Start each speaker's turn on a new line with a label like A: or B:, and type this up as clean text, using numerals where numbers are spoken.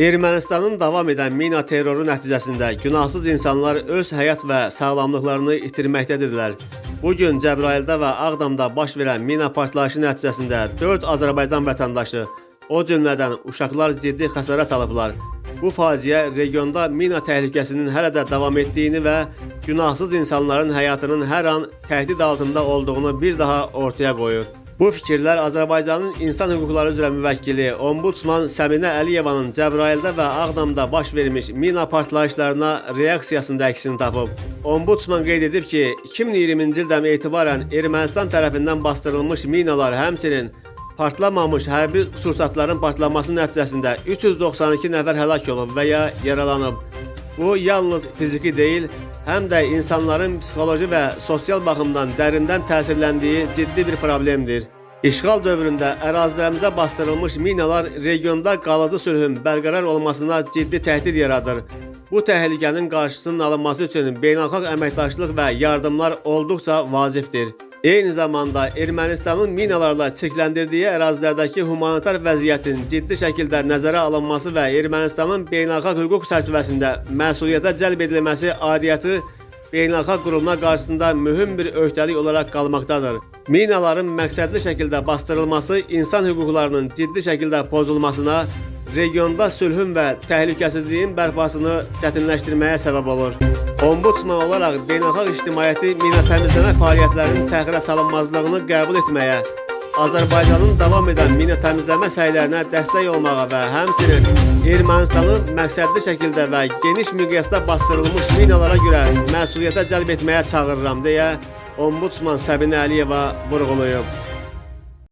A: Ermənistanın davam edən mina terroru nəticəsində günahsız insanlar öz həyat və sağlamlıqlarını itirməkdədirlər. Bu gün Cəbrayılda və Ağdamda baş verən mina partlayışı nəticəsində 4 Azərbaycan vətəndaşı, o cümlədən uşaqlar ciddi xəsarət alıblar. Bu faciə regionda mina təhlükəsinin hələ də davam etdiyini və günahsız insanların həyatının hər an təhdid altında olduğunu bir daha ortaya qoyur. Bu fikirlər Azərbaycanın İnsan Hüquqları üzrə müvəkkili Ombudsman Səminə Əliyevanın Cəbrayılda və Ağdamda baş vermiş mina partlayışlarına reaksiyasında əksini tapıb. Ombudsman qeyd edib ki, 2020-ci ildən etibarən Ermənistan tərəfindən bastırılmış minalar, həmçinin partlamamış hərbi sursatların partlaması nəticəsində 392 nəfər həlak olub və ya yaralanıb. Bu yalnız fiziki deyil, həm də insanların psixoloji və sosial baxımdan dərindən təsirləndiyi ciddi bir problemdir. İşğal dövründə ərazilərimizə bastırılmış minalar regionda qalıcı sülhün bərqərar olmasına ciddi təhdid yaradır. Bu təhlükənin qarşısının alınması üçün beynəlxalq əməkdaşlıq və yardımlar olduqca vacibdir. Eyni zamanda Ermənistanın minalarla çirkləndirdiyi ərazilərdəki humanitar vəziyyətin ciddi şəkildə nəzərə alınması və Ermənistanın beynəlxalq hüquq çərçivəsində məsuliyyətə cəlb edilməsi aidiyyəti beynəlxalq qurumlar qarşısında mühüm bir öhdəlik olaraq qalmaqdadır. Minaların məqsədli şəkildə bastırılması insan hüquqlarının ciddi şəkildə pozulmasına, regionda sülhün və təhlükəsizliyin bərpasını çətinləşdirməyə səbəb olur. Ombudsman olaraq beynəlxalq ictimaiyyəti mina təmizləmə fəaliyyətlərinin təxirə salınmazlığını qəbul etməyə, Azərbaycanın davam edən mina təmizləmə səylərinə dəstək olmağa və həmçinin Ermənistanı məqsədli şəkildə və geniş miqyasda bastırılmış minalara görə məsuliyyətə cəlb etməyə çağırıram deyə Ombudsman Səbinə Əliyeva vurğulayıb.